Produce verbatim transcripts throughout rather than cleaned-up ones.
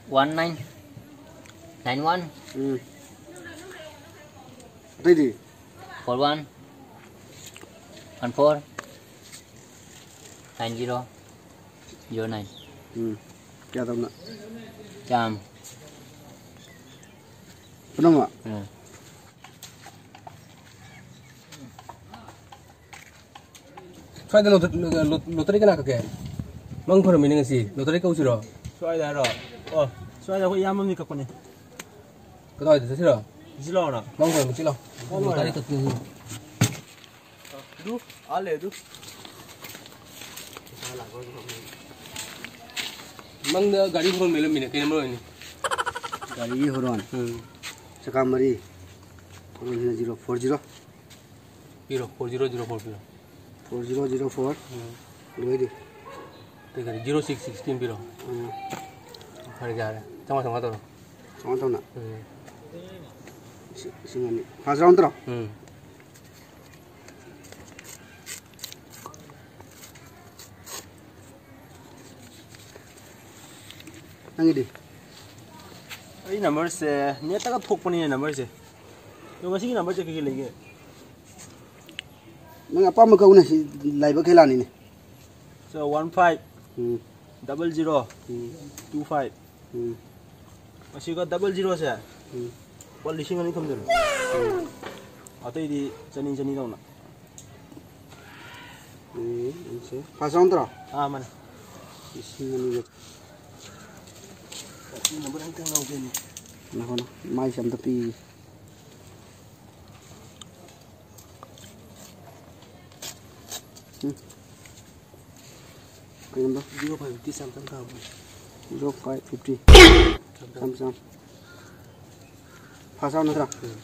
One nine nine one ꯎꯝ꯫ ꯑꯇꯩꯗꯤ? Four one one four nine zero zero nine꯫ ꯎꯝ꯫ ꯀꯌꯥ ꯇꯧꯅ? ꯆꯥꯝ꯫ ꯄꯨꯝꯅꯃꯛ? ꯎꯝ꯫ ꯁ꯭ꯋꯥꯏꯗ ꯂꯣꯇ-, ꯂꯣ-, ꯂꯣꯇꯔꯤ ꯀꯅꯥ ꯀꯛꯀꯦ? ꯃꯪ ꯈꯣꯏꯔꯝꯃꯤꯅꯦ ꯉꯁꯤ꯫ ꯂꯣꯇꯔꯤ ꯀꯛꯎꯁꯤꯔꯣ? ꯁ꯭ꯋꯥꯏꯗ ꯍꯥꯏꯔꯣ? ꯑꯣ, ꯁ꯭ꯋꯥꯏꯗ ꯑꯩꯈꯣꯏ ꯏꯌꯥꯝꯕ ꯑꯃꯅꯤ ꯀꯛꯄꯅꯦ꯫ ꯀꯗꯥꯏꯗ ꯆꯠꯁꯤꯔꯣ? ꯁꯤ ꯂꯥꯛꯑꯣꯅ꯫ ꯃꯪ ꯈꯣꯏꯔꯝꯕ ꯆꯠꯂꯣ꯫ ꯂꯣꯇꯔꯤ ꯀꯛꯀꯦ꯫ ꯑꯗꯨ, ꯑꯥ ꯂꯩ ꯑꯗꯨ꯫ ꯃꯪꯗ ꯒꯥꯔꯤ ꯍꯣꯔꯣꯟ ꯃꯦꯜꯂꯝꯃꯤꯅꯦ, ꯀꯩ ꯅꯝꯕꯔ ꯑꯣꯏꯅꯤ? ꯒꯥꯔꯤꯒꯤ ꯍꯣꯔꯣꯟ? ꯎꯝ꯫ ꯆꯀꯥ ꯃꯔꯤ꯫ ꯍꯣꯔꯣꯟꯁꯤꯅ zero four zero꯫ ꯄꯤꯔꯣ, four zero zero four ꯄꯤꯔꯣ꯫ Four zero zero four꯫ ꯎꯝ꯫ ꯂꯣꯏꯔꯦ꯫ ꯀꯩ ꯀꯔꯤ? Zero six sixteen ꯄꯤꯔꯣ꯫ ꯎꯝ꯫ ꯐꯔꯦ, ꯌꯥꯔꯦ꯫ ꯆꯥꯝꯃꯉꯥ, ꯆꯥꯝꯃꯉꯥ ꯇꯧꯔꯣ꯫ ꯆꯥꯝꯃꯉꯥ ꯇꯧꯅ? ꯎꯝ꯫ ꯂꯤꯁꯤꯡ, ꯂꯤꯁꯤꯡ ꯑꯅꯤ꯫ First round ꯅꯠꯇ꯭ꯔꯣ? ꯎꯝ꯫ ꯅꯪꯒꯤꯗꯤ? ꯑꯩ ꯅꯝꯕꯔꯁꯦ ꯅꯦꯠꯇꯒ ꯊꯣꯛꯄꯅꯤꯅꯦ, ꯅꯝꯕꯔꯁꯦ꯫ ꯑꯗꯣ ꯉꯁꯤꯒꯤ ꯅꯝꯕꯔꯁꯦ ꯀꯩ ꯀꯩ ꯂꯩꯒꯦ? ꯅꯪ ꯑꯄꯥꯝꯕ ꯀꯛꯎꯅꯦ, ꯁꯤ ꯂꯥꯏꯕꯛ ꯈꯦꯂꯥꯅꯤꯅꯦ꯫ ꯁꯦ, one five ꯎꯝ꯫ Double zero ꯎꯝ꯫ Two five꯫ ꯎꯝ꯫ ꯑꯁꯤꯒ double zero ꯁꯦ ꯎꯝ꯫ ꯂꯨꯄꯥ ꯂꯤꯁꯤꯡ ꯑꯅꯤ ꯊꯝꯖꯜꯂꯨ꯫ ꯎꯝ꯫ ꯑꯇꯩꯗꯤ ꯆꯅꯤ ꯆꯅꯤ ꯇꯧꯅ꯫ ꯎꯝ, ꯁꯦ꯫ First round ꯅꯠꯇ꯭ꯔꯣ? ꯑꯥ, ꯃꯥꯅꯦ꯫ ꯂꯤꯁꯤꯡ ꯑꯅꯤꯒ꯫ ꯅꯝꯕꯔ ꯑꯝꯇꯪ ꯂꯧꯒꯦꯅꯦ꯫ ꯉꯥꯏꯈꯣ, ꯃꯥꯏꯁꯦ ꯑꯝꯇ ꯄꯤꯒꯦ꯫ ꯎꯝ꯫ ꯀꯩꯒꯨꯝꯕ? Zero five fifty ꯆꯥꯝ ꯆꯥꯝ ꯊꯥꯕꯅꯦ꯫ Zero five fifty꯫ ꯆꯥꯝ ꯆꯥꯝ꯫ ꯆꯥꯝ ꯆꯥꯝ꯫ First round ꯅꯠꯇ꯭ꯔꯥ? ꯎꯝ꯫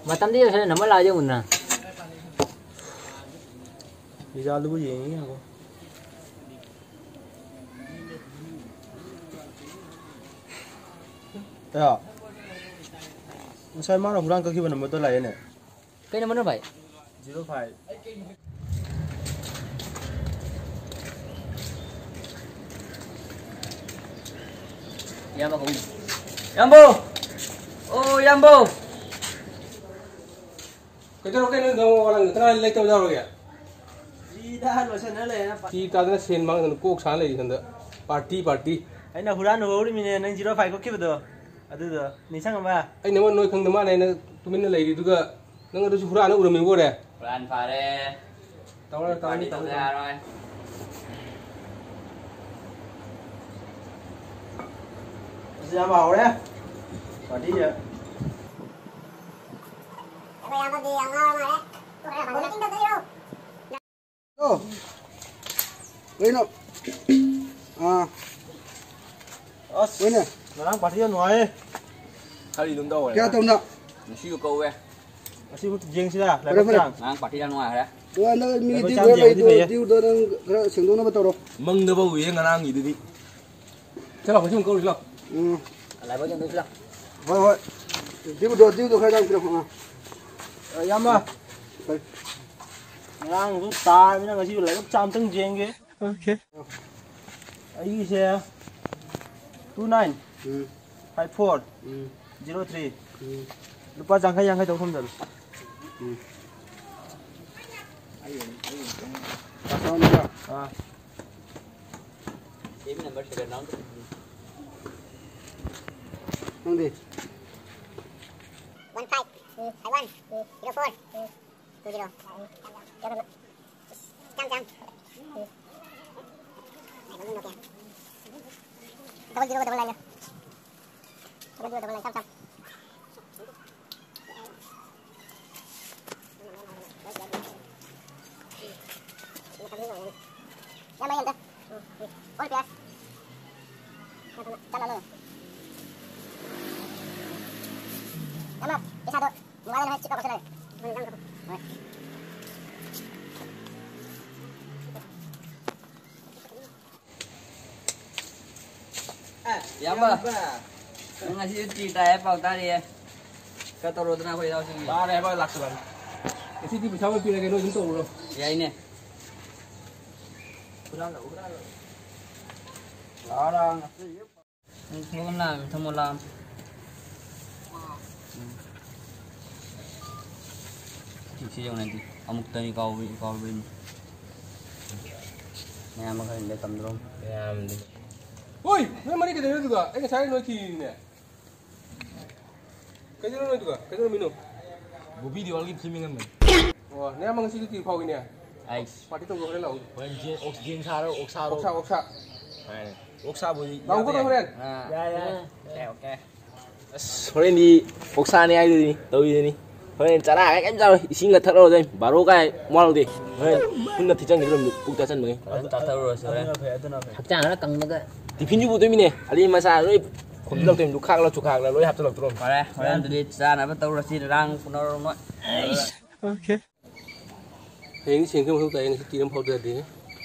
ꯃꯇꯝꯗꯤ ꯌꯧꯁꯜꯂꯦ, ꯅꯝꯕꯔ ꯂꯥꯛꯑꯗꯤ ꯑꯃꯨꯛꯅ꯫ ꯔꯤꯖꯜꯗꯨꯕꯨ ꯌꯦꯡꯉꯤ ꯉꯥꯏꯈꯣ꯫ ꯀꯌꯥ? ꯉꯁꯥꯏ ꯃꯥꯅ ꯍꯨꯔꯥꯟ ꯀꯛꯈꯤꯕ ꯅꯝꯕꯔꯗꯣ ꯂꯥꯛꯑꯦꯅꯦ꯫ ꯀꯩ ꯅꯝꯕꯔꯅꯣ ꯚꯥꯏ? Zero five. ꯏꯌꯥꯝꯕ ꯀꯧꯏ꯫ ꯏꯌꯥꯝꯕꯧ! ꯑꯣ, ꯏꯌꯥꯝꯕꯧ! ꯀꯩꯗꯧꯔꯒꯦ ꯅꯪ ꯅꯪ ꯋꯥ ꯉꯥꯡꯉꯤ? ꯀꯅꯥ ꯂꯩꯇꯕ ꯌꯥꯎꯔꯒꯦ? ꯐ꯭ꯔꯤꯗ ꯂꯣꯏꯁꯟꯅ ꯂꯩꯔꯦꯅ ꯄ- ꯐꯤ ꯇꯥꯗꯅ ꯁꯦꯟ ꯃꯥꯡꯗꯅ ꯀꯣꯛ ꯁꯥꯅ ꯂꯩꯔꯤ ꯁꯣꯝꯗ꯫ Party, party. ꯑꯩꯅ ꯍꯨꯔꯥꯟ ꯍꯧꯔꯤꯃꯤꯅꯦ, ꯅꯪ ꯖꯤꯔꯣ ꯐꯥꯏꯚ ꯀꯛꯈꯤꯕꯗꯣ꯫ ꯑꯗꯨꯗꯣ ꯅꯤꯡꯁꯤꯡꯉꯕ? ꯑꯩ ꯅꯉꯣꯟꯗ ꯅꯣꯏ ꯈꯪꯗ ꯃꯥꯜꯂꯦ, ꯅꯪ ꯇꯨꯃꯤꯟꯅ ꯂꯩꯔꯤꯗꯨꯒ ꯅꯪ ꯑꯗꯨꯁꯨ ꯍꯨꯔꯥꯟꯅ ꯎꯔꯝꯃꯤ ꯑꯣꯏꯔꯦ꯫ ꯍꯨꯔꯥꯟ ꯐꯥꯔꯦ꯫ ꯇꯧꯔꯦ, ꯇꯧꯔꯦ, ꯄꯥꯔꯇꯤ ꯇꯧꯔꯦ, ꯇꯧꯗ ꯇꯧꯔꯦ꯫ ꯌꯥꯔꯣꯏ꯫ ꯑꯁ, ꯌꯥꯝ ꯍꯥꯎꯔꯦ꯫ ꯄꯥꯔꯇꯤꯁꯦ꯫ ꯑꯩꯈꯣꯏ ꯏꯌꯥꯝꯕꯗꯤ ꯌꯥꯝ ꯉꯥꯎꯔ ꯃꯥꯜꯂꯦ꯫ ꯇꯣꯛꯈ꯭ꯔꯦ, ꯃꯥꯜꯂꯦ꯫ ꯃꯤꯇꯤꯡ ꯇꯧꯗꯣꯏꯔꯣ? ꯑꯣ꯫ ꯀꯩꯅꯣ? ꯑꯥ꯫ ꯑꯁ, ꯍꯣꯏꯅꯦ꯫ ꯉꯔꯥꯡ ꯄꯥꯔꯇꯤ ꯌꯥꯝ ꯅꯨꯡꯉꯥꯏꯌꯦ꯫ ꯈꯔꯗꯤ ꯑꯗꯨꯝ ꯇꯧꯔꯦ꯫ ꯀꯌꯥ ꯇꯧꯅ? ꯉꯁꯤꯁꯨ ꯀꯧꯋꯦ꯫ ꯉꯁꯤꯕꯨ ꯌꯦꯡꯁꯤꯔꯥ? ꯐꯔꯦ, ꯂꯥꯏꯕꯛ ꯐꯔꯦ꯫ ꯆꯥꯡ꯫ ꯉꯔꯥꯡ ꯄꯥꯔꯇꯤ ꯌꯥꯝ ꯅꯨꯡꯉꯥꯏꯈ꯭ꯔꯦ꯫ ꯑꯗꯣ ꯍꯟꯗꯛ ꯃꯤꯒꯤ ꯂꯥꯏꯕꯛ ꯗ꯭ꯌꯨ ꯆꯥꯡ ꯈꯔ ꯌꯦꯡꯕꯗꯤ ꯂꯩꯗꯣ, ꯐꯩꯌꯦ꯫ ꯗ꯭ꯌꯨꯗꯣ ꯅꯪ ꯈꯔ ꯁꯦꯡꯗꯣꯛꯅꯕ ꯇꯧꯔꯣ꯫ ꯃꯪꯗꯐꯥꯎ ꯎꯏꯌꯦ ꯉꯔꯥꯡꯒꯤꯗꯨꯗꯤ꯫ ꯆꯠꯂꯣ, ꯉꯁꯤ ꯑꯃꯨꯛ ꯀꯧꯔꯨꯁꯤ ꯂꯥꯎ꯫ ꯎꯝ꯫ ꯂꯥꯏꯕꯛ ꯌꯦꯡꯗꯣꯏꯁꯤ ꯂꯥꯎ꯫ ꯍꯣꯏ, ꯍꯣꯏ꯫ ꯗ꯭ꯌꯨꯗꯣ, ꯗ꯭ꯌꯨꯗꯣ ꯈꯔ ꯌꯥꯝ ꯄꯤꯔꯛꯑꯣ꯫ ꯑꯥ꯫ ꯑ, ꯏꯌꯥꯝꯕ꯫ ꯐꯔꯦ꯫ ꯉꯔꯥꯡꯁꯨ ꯇꯥꯔꯕꯅꯤꯅ ꯉꯁꯤꯁꯨ ꯂꯥꯏꯕꯛ ꯆꯥꯝꯇꯪ ꯌꯦꯡꯒꯦ꯫ ꯑꯣꯀꯦ꯫ ꯑꯩꯒꯤꯁꯦ two nine ꯎꯝ꯫ five four ꯎꯝ꯫ zero three꯫ ꯎꯝ꯫ ꯂꯨꯄꯥ ꯌꯥꯡꯈꯩ, ꯌꯥꯡꯈꯩ ꯇꯧ ꯊꯝꯖꯜꯂꯨ꯫ ꯎꯝ꯫ ꯑꯥ꯫ ꯅꯪꯗꯤ? One five, ꯎꯝ, five one, ꯎꯝ, zero four, ꯎꯝ, two zero꯫ ꯆꯥꯝ, ꯆꯥꯝ꯫ ꯎꯝ꯫ Double zero, double nine꯫ Double zero, double nine, ꯆꯥꯝ, ꯆꯥꯝ꯫ ꯌꯥꯝ ꯃꯍꯤ ꯑꯝꯇ꯫ ꯎꯝ, ꯎꯝ꯫ All pairs꯫ ꯆꯠꯂꯣ, ꯆꯠꯂꯣ꯫ ꯌꯥꯝꯅ ꯄꯩꯁꯥꯗꯣ ꯅꯨꯡꯉꯥꯏꯅ ꯍꯦꯛ ꯆꯤꯛ ꯂꯥꯎ ꯀꯛꯁꯜꯂꯦ꯫ ꯍꯣꯏ꯫ ꯏꯌꯥꯝꯕ, ꯅꯪ ꯉꯁꯤ ꯇ꯭ꯔꯤ ꯇꯥꯏ ꯍꯥꯏ ꯄꯥꯎ ꯇꯥꯔꯤꯌꯦ꯫ ꯈꯔ ꯇꯧꯔꯣꯗꯅ ꯑꯩꯈꯣꯏ ꯏꯅꯥꯎꯁꯤꯡꯒꯤ꯫ ꯌꯥꯔꯦ ꯍꯥꯏꯕ, ꯂꯥꯛꯁꯤꯜꯂꯛꯑꯅꯤ꯫ ꯉꯁꯤꯗꯤ ꯄꯩꯁꯥ ꯑꯣꯏꯅ ꯄꯤꯔꯒꯦ, ꯅꯣꯏ ꯑꯗꯨꯝ ꯇꯧꯔꯨꯔꯣ꯫ ꯌꯥꯏꯅꯦ꯫ ꯍꯨꯔꯥꯜꯂꯣ, ꯍꯨꯔꯥꯜꯂꯣ꯫ ꯂꯥꯛꯑꯣ, ꯂꯥꯛꯑꯣ, ꯉꯁꯤ꯫ ꯎꯝ, ꯊꯣꯛꯂꯝ ꯂꯥꯛꯑꯝꯃꯦ, ꯊꯝꯃꯣ ꯂꯥꯛꯑꯝꯃꯦ꯫ ꯎꯝ꯫ ꯁꯤ, ꯁꯤ ꯌꯦꯡꯉꯨꯅꯦ, ꯑꯗꯨ ꯑꯃꯨꯛꯇꯅꯤ ꯀꯥꯎꯕꯤ-, ꯀꯥꯎꯕꯤꯅꯤ꯫ ꯃꯌꯥꯝ ꯃꯈꯩ ꯍꯟꯗꯛ ꯇꯝꯗ꯭ꯔꯣ? ꯃꯌꯥꯝꯗꯤ꯫ ꯍꯣꯏ! ꯅꯣꯏ ꯃꯔꯤ ꯀꯩꯗꯧꯔꯤꯅꯣ ꯑꯗꯨꯒ? ꯑꯩ ꯉꯁꯥꯏ ꯅꯣꯏ ꯊꯤꯔꯤꯅꯦ꯫ ꯀꯩꯗꯧꯔꯤꯅꯣ ꯅꯣꯏꯗꯨꯒ? ꯀꯩꯗꯧꯔꯝꯃꯤꯅꯣ? ꯕꯣꯕꯤ ꯗꯤꯑꯣꯜꯒꯤ ꯐꯤꯂꯝ ꯌꯦꯡꯉꯝꯕꯅꯤ꯫ ꯑꯣ, ꯅꯌꯥꯝꯕ ꯉꯁꯤꯗꯤ ꯇꯤ ꯐꯥꯎꯒꯤꯅꯦ? ꯑꯩꯁ꯫ ꯄꯥꯔꯇꯤ ꯇꯧꯕ ꯍꯣꯔꯦꯟ ꯂꯥꯛꯑꯣ꯫ ꯍꯣꯔꯦꯟ ꯖꯦꯟ, ꯑꯣꯛ-, ꯖꯦꯟ ꯁꯥꯔꯣ, ꯑꯣꯛ ꯁꯥꯔꯣ? ꯑꯣꯛꯁꯥ, ꯑꯣꯛꯁꯥ꯫ ꯍꯥꯏꯅꯦ꯫ ꯑꯣꯛ ꯁꯥꯕꯨꯗꯤ ꯂꯥꯛꯎꯀꯣ ꯌꯥꯕ ꯅꯪ ꯍꯣꯔꯦꯟ꯫ ꯌꯥꯏ꯫ ꯑꯥ꯫ ꯌꯥꯏ, ꯌꯥꯏ꯫ Okay, okay. ꯑꯁ, ꯍꯣꯔꯦꯟꯗꯤ ꯑꯣꯛꯁꯥꯅꯦ ꯍꯥꯏꯗꯨꯅꯤ ꯇꯧꯔꯤꯗꯨꯅꯤ꯫ ꯍꯣꯔꯦꯟ ꯆꯔꯥ ꯀꯩꯝ ꯆꯥꯔꯣꯏ, ꯏꯁꯤꯡꯒ ꯊꯛꯂꯛꯑꯣꯗꯣꯏꯅꯤ꯫ ꯕꯥꯔꯣ ꯀꯥꯏ ꯋꯥꯠꯂꯨꯗꯦ꯫ ꯍꯣꯔꯦꯟ ꯄꯨꯟꯅ ꯊꯤꯆꯪꯈꯤꯗ꯭ꯔꯣꯝꯗ ꯄꯨꯛ ꯆꯥꯁꯟꯕꯒꯤ꯫ ꯐꯖꯅ ꯆꯥꯊꯔꯨꯔꯁꯤ ꯍꯣꯔꯦꯟ꯫ ꯑꯗꯨꯅ ꯐꯩ, ꯑꯗꯨꯅ ꯐꯩ꯫ ꯍꯛꯆꯥꯡ ꯈꯔ ꯀꯪꯕꯒ꯫ ꯇꯤꯐꯤꯟꯁꯨ ꯄꯨꯗꯣꯏꯃꯤꯅꯦ꯫ ꯑꯂꯤ ꯃꯆꯥ ꯂꯣꯏ ꯈꯣꯝꯖꯤꯜꯂꯛꯇꯣꯏꯃꯤ꯫ ꯂꯨꯈꯥꯛꯂ ꯆꯨꯈꯥꯛꯂ ꯂꯣꯏ ꯍꯥꯞꯆꯤꯜꯂꯛꯇ꯭ꯔꯣꯝ꯫ ꯐꯔꯦ, ꯍꯣꯔꯦꯟ ꯑꯗꯨꯗꯤ ꯆꯥꯅꯕ ꯇꯧꯔꯁꯤ꯫ ꯔꯥꯡ ꯄꯨꯅꯔꯣ ꯅꯣꯏ꯫ ꯑꯣꯀꯦ꯫ ꯍꯌꯦꯡꯗꯤ ꯁꯦꯟ ꯈꯔ ꯃꯊꯧ ꯇꯥꯏ, ꯉꯁꯤ ꯇꯤꯔ ꯑꯃ ꯐꯥꯎꯗ ꯌꯥꯗꯦ꯫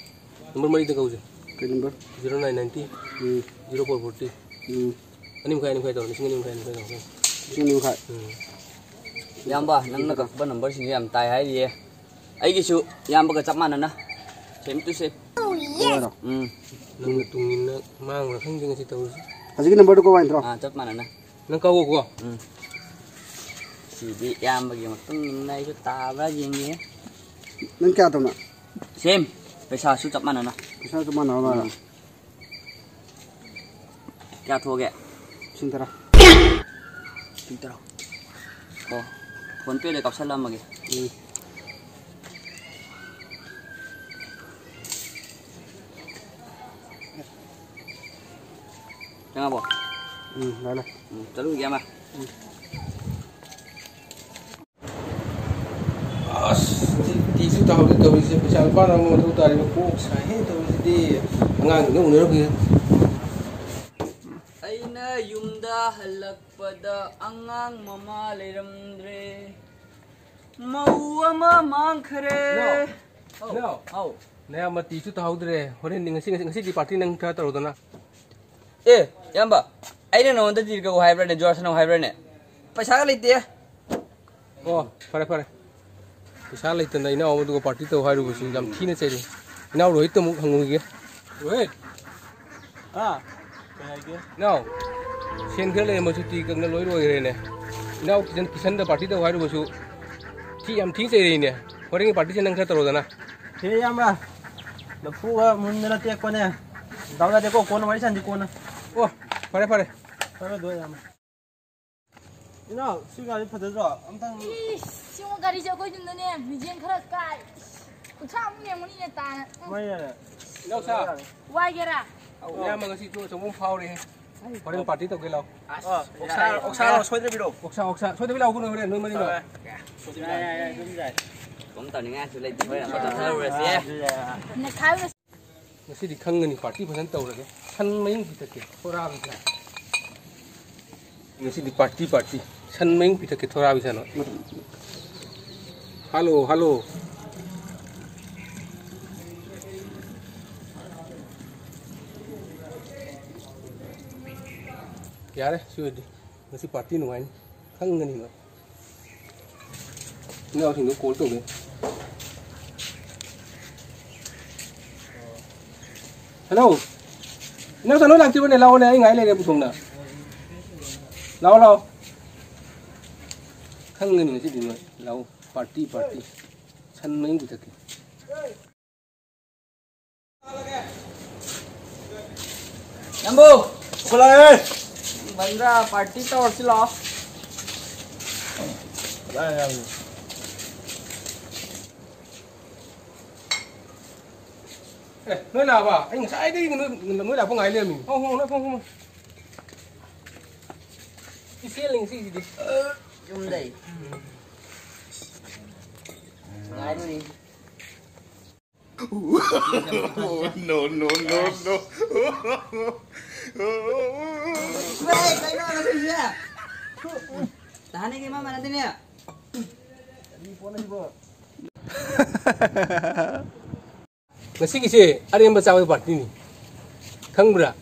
ꯅꯝꯕꯔ ꯃꯔꯤꯗ ꯀꯧꯁꯦ꯫ ꯀꯩ ꯅꯝꯕꯔ? ꯖꯤꯔꯣ ꯅꯥꯏꯟ ꯅꯥꯏꯟꯇꯤ, ꯎꯝ꯫ Zero four forty. ꯎꯝ꯫ ꯑꯅꯤ ꯃꯈꯥꯏ, ꯑꯅꯤ ꯃꯈꯥꯏ ꯇꯧꯔꯣ, ꯂꯤꯁꯤꯡ ꯑꯅꯤ ꯃꯈꯥꯏ, ꯑꯅꯤ ꯃꯈꯥꯏ ꯇꯧꯔꯣ꯫ ꯂꯤꯁꯤꯡ ꯑꯅꯤ ꯃꯈꯥꯏ꯫ ꯎꯝ꯫ ꯏꯌꯥꯝꯕ, ꯅꯪꯅ ꯀꯛꯄ ꯅꯝꯕꯔꯁꯤꯡꯁꯦ ꯌꯥꯝ ꯇꯥꯏ ꯍꯥꯏꯔꯤꯌꯦ꯫ ꯑꯩꯒꯤꯁꯨ ꯏꯌꯥꯝꯕꯒ ꯆꯞ ꯃꯥꯟꯅꯅ, same to same꯫ ꯀꯩ ꯍꯥꯏꯅꯣ? ꯎꯝ꯫ ꯅꯪꯅ ꯇꯨꯡ ꯏꯟꯅ ꯃꯥꯡꯕ꯭ꯔꯥ ꯈꯪꯗꯦ ꯉꯁꯤ ꯇꯧꯔꯤꯁꯦ꯫ ꯍꯧꯖꯤꯛꯀꯤ ꯅꯝꯕꯔꯗꯨ ꯀꯣ ꯋꯥꯏꯟꯗ꯭ꯔꯣ? ꯑꯥ, ꯆꯞ ꯃꯥꯟꯅꯅ꯫ ꯅꯪ ꯀꯛꯑꯣꯀꯣ꯫ ꯎꯝ꯫ ꯁꯤꯗꯤ ꯏꯌꯥꯝꯕꯒꯤ ꯃꯇꯨꯡ ꯏꯟꯅ ꯑꯩꯁꯨ ꯇꯥꯕ꯭ꯔꯥ ꯌꯦꯡꯒꯦ꯫ ꯅꯪ ꯀꯌꯥ ꯇꯧꯅ? Same꯫ ꯄꯩꯁꯥꯁꯨ ꯆꯞ ꯃꯥꯟꯅꯅ꯫ ꯄꯩꯁꯥꯁꯨ ꯃꯥꯟꯅꯕ ꯃꯥꯜꯂꯦ꯫ ꯎꯝ꯫ ꯀꯌꯥ ꯊꯣꯛꯑꯒꯦ? ꯂꯤꯁꯤꯡ ꯇꯔꯥ꯫ ꯂꯤꯁꯤꯡ ꯇꯔꯥ꯫ ꯑꯣ, PhonePe ꯗ ꯀꯥꯞꯁꯜꯂꯝꯃꯒꯦ꯫ ꯎꯝ꯫ ꯆꯪꯉꯕꯣ? ꯎꯝ, ꯂꯥꯛꯑꯦ, ꯂꯥꯛꯑꯦ꯫ ꯎꯝ, ꯆꯠꯂꯨꯈꯤꯒꯦ ꯑꯃ꯫ ꯎꯝ꯫ ꯑꯁ, ꯉꯁꯤ ꯇꯤꯁꯨ ꯇꯥꯍꯧꯗꯦ ꯇꯧꯔꯤꯁꯦ꯫ ꯄꯩꯁꯥ ꯂꯨꯄꯥ ꯑꯃ ꯃꯊꯧ ꯇꯥꯔꯤꯕ ꯀꯣꯛ ꯁꯥꯏꯍꯦ ꯇꯧꯔꯤꯁꯤꯗꯤ꯫ ꯑꯉꯥꯡꯁꯤꯡꯗ ꯎꯅꯔꯨꯈꯤꯒꯦ꯫ ꯑꯩꯅ ꯌꯨꯝꯗ ꯍꯜꯂꯛꯄꯗ ꯑꯉꯥꯡ ꯃꯃꯥ ꯂꯩꯔꯝꯗ꯭ꯔꯦ꯫ ꯃꯧ ꯑꯃ ꯃꯥꯡꯈꯔꯦ꯫ ꯏꯅꯥꯎ, ꯏꯅꯥꯎ꯫ ꯍꯥꯎ꯫ ꯅꯌꯥꯝꯕ ꯇꯤꯁꯨ ꯇꯥꯍꯧꯗ꯭ꯔꯦ꯫ ꯍꯣꯔꯦꯟꯗꯤ ꯉꯁꯤ, ꯉꯁꯤ, ꯉꯁꯤꯗꯤ ꯄꯥꯔꯇꯤ ꯅꯪ ꯈꯔ ꯇꯧꯔꯨꯗꯅ꯫ ꯑꯦ, ꯏꯌꯥꯝꯕ, ꯑꯩꯅ ꯅꯉꯣꯟꯗ ꯇꯤ ꯀꯛꯎ ꯍꯥꯏꯕ꯭ꯔꯅꯦ, ꯖꯨꯋꯥꯔ ꯁꯥꯟꯅꯧ ꯍꯥꯏꯕ꯭ꯔꯅꯦ? ꯄꯩꯁꯥꯒ ꯂꯩꯇꯦ꯫ ꯑꯣ, ꯐꯔꯦ, ꯐꯔꯦ꯫ ꯄꯩꯁꯥ ꯂꯩꯇꯅ ꯏꯅꯥꯎ ꯑꯃꯗꯨꯒ ꯄꯥꯔꯇꯤ ꯇꯧ ꯍꯥꯏꯔꯨꯕꯁꯤ ꯌꯥꯝ ꯊꯤꯅ ꯆꯩꯔꯦ꯫ ꯏꯅꯥꯎ ꯔꯣꯍꯤꯠꯇ ꯑꯃꯨꯛ ꯍꯪꯉꯨꯈꯤꯒꯦ꯫ ꯔꯣꯍꯤꯠ! ꯑꯥ, ꯀꯩ ꯍꯥꯏꯒꯦ? ꯏꯅꯥꯎ, ꯁꯦꯟ ꯈꯔ ꯂꯩꯔꯝꯕꯁꯨ ꯇꯤ ꯀꯪꯅ ꯂꯣꯏ ꯂꯣꯏꯈ꯭ꯔꯦꯅꯦ꯫ ꯏꯅꯥꯎ ꯀꯤꯁꯟ, ꯀꯤꯁꯟꯗ ꯄꯥꯔꯇꯤ ꯇꯧ ꯍꯥꯏꯔꯨꯕꯁꯨ ꯊꯤ, ꯌꯥꯝ ꯊꯤꯅ ꯆꯩꯔꯛꯏꯅꯦ꯫ ꯍꯣꯔꯦꯟꯒꯤ ꯄꯥꯔꯇꯤꯁꯦ ꯅꯪ ꯈꯔ ꯇꯧꯔꯣꯗꯅ꯫ ꯍꯦ ꯏꯌꯥꯝꯕ, ꯂꯐꯨꯒ ꯃꯨꯟꯗꯅ ꯇꯦꯛꯄꯅꯦ꯫ ꯗꯥꯎ ꯌꯥꯗꯦꯀꯣ, ꯀꯣꯟꯅ ꯋꯥꯔꯤ ꯁꯥꯟꯅꯁꯤ, ꯀꯣꯟꯅ꯫ ꯑꯣ, ꯐꯔꯦ, ꯐꯔꯦ꯫ ꯐꯔꯦ, ꯑꯗꯨ ꯑꯣꯏꯔꯗꯤ ꯏꯌꯥꯝꯕ꯫ ꯏꯅꯥꯎ, ꯁꯤ ꯒꯥꯔꯤ ꯐꯖꯗ꯭ꯔꯣ? ꯑꯝꯇꯪ ꯏꯁ, ꯁꯤꯒꯨꯝꯕ ꯒꯥꯔꯤꯁꯦ ꯑꯩꯈꯣꯏ ꯌꯨꯝꯗꯅꯦ, ꯃꯤꯡꯖꯦꯜ ꯈꯔ ꯀꯥꯏ꯫ ꯏꯁ, ꯀꯨꯟꯊ꯭ꯔꯥꯃꯨꯛ ꯂꯦꯝꯒꯅꯤꯅꯦ ꯇꯥꯅ꯫ ꯎꯝ꯫ ꯃꯥꯏ ꯌꯥꯔꯦ꯫ ꯏꯅꯥꯎꯁꯥ꯫ ꯋꯥꯏꯒꯦꯔꯥ? ꯑꯧ, ꯏꯌꯥꯝꯕ ꯉꯁꯤ ꯏꯆꯧ ꯑꯆꯧꯕ ꯑꯃ ꯐꯥꯎꯔꯦꯍꯦ꯫ ꯍꯣꯔꯦꯟ ꯄꯥꯔꯇꯤ ꯇꯧꯒꯦ ꯂꯥꯛꯑꯣ꯫ ꯑꯁ, ꯑꯣꯛꯁꯥ, ꯑꯣꯛꯁꯥꯔꯣ ꯁꯣꯏꯗꯕꯤꯔꯣ꯫ ꯑꯣꯛꯁꯥ, ꯑꯣꯛꯁꯥ꯫ ꯁꯣꯏꯗꯕꯤ ꯂꯥꯛꯑꯣ ꯀꯩꯅꯣ ꯍꯣꯔꯦꯟ ꯅꯣꯏ ꯃꯔꯤꯃꯛ꯫ ꯌꯥꯏ, ꯌꯥꯏ, ꯌꯥꯏ, ꯑꯗꯨꯝ ꯌꯥꯏ꯫ ꯀꯩꯝ ꯇꯧꯅꯤꯡꯉꯥꯏꯁꯨ ꯂꯩꯇꯦ, ꯍꯣꯏ, ꯑꯃ ꯇꯧꯊꯔꯨꯔꯁꯤ꯫ ꯑꯥ, ꯑꯗꯨ ꯌꯥꯏ, ꯑꯥ꯫ ꯅꯦꯈꯥꯏꯔꯨꯔꯁꯤ꯫ ꯉꯁꯤꯗꯤ ꯈꯪꯒꯅꯤ, ꯄꯥꯔꯇꯤ ꯐꯖꯅ ꯇꯧꯔꯒꯦ꯫ ꯁꯟ ꯃꯌꯨꯡ ꯄꯤꯊꯛꯀꯦ, ꯊꯣꯔꯥ ꯄꯤꯊꯛ꯫ ꯉꯁꯤꯗꯤ ꯄꯥꯔꯇꯤ, ꯄꯥꯔꯇꯤ꯫ ꯁꯟ ꯃꯌꯨꯡ ꯄꯤꯊꯛꯀꯦ, ꯊꯣꯔꯥ ꯄꯤꯊꯛꯅ꯫ Hello, hello. ꯌꯥꯔꯦ, ꯁꯤ ꯑꯣꯏꯔꯗꯤ꯫ ꯉꯁꯤ ꯄꯥꯔꯇꯤ ꯅꯨꯡꯉꯥꯏꯅꯤ꯫ ꯈꯪꯒꯅꯤꯕ꯫ ꯏꯅꯥꯎꯁꯤꯡꯗꯣ ꯀꯣꯜ ꯇꯧꯒꯦ꯫ ꯍꯜꯂꯣ꯫ ꯏꯅꯥꯎꯆꯥ, ꯅꯣꯏ ꯂꯥꯛꯇ꯭ꯔꯤꯕꯅꯦ? ꯂꯥꯛꯑꯣꯅꯦ, ꯑꯩ ꯉꯥꯏ ꯂꯩꯔꯦ ꯄꯨꯊꯣꯡꯗ꯫ ꯂꯥꯛꯑꯣ, ꯂꯥꯛꯑꯣ꯫ ꯈꯪꯒꯅꯤ ꯉꯁꯤꯗꯤ ꯅꯣꯏ꯫ ꯂꯥꯛꯑꯣ꯫ Party, party. ꯁꯟ ꯃꯌꯨꯡ ꯄꯤꯊꯛꯀꯦ꯫ ꯅꯝꯕꯨ! ꯊꯣꯛꯂꯛꯑꯦ! ꯕꯟꯗ꯭ꯔꯥ ꯄꯥꯔꯇꯤ ꯇꯧꯔꯁꯤ ꯂꯥꯛꯑꯣ꯫ ꯌꯥꯔꯦ, ꯌꯥꯔꯦ꯫ ꯑꯦ, ꯅꯣꯏ ꯂꯥꯛꯑꯕ? ꯑꯩ ꯉꯁꯥꯏꯗꯒꯤ ꯅꯣꯏ, ꯅꯣꯏ ꯂꯥꯛꯄ ꯉꯥꯏ ꯂꯩꯔꯝꯃꯤꯅꯤ꯫ ꯐꯝꯃꯣ, ꯐꯝꯃꯣ, ꯅꯣꯏ ꯐꯝꯃꯣ, ꯐꯝꯃꯣ꯫ ꯏꯆꯦꯜ ꯉꯁꯤꯒꯤꯗꯤ꯫ ꯌꯨꯝꯗꯩ꯫ ꯉꯥꯏꯔꯨꯔꯤ꯫ No, no, no, no. ꯇꯥꯅꯤꯡꯉꯤ ꯃꯥ ꯃꯥꯟꯅꯗꯦꯅꯦ꯫ ꯉꯁꯤꯒꯤꯁꯦ ꯑꯔꯦꯝꯕ ꯆꯥꯕꯒꯤ ꯄꯥꯔꯇꯤꯅꯤ꯫ ꯈꯪꯕ꯭ꯔꯥ?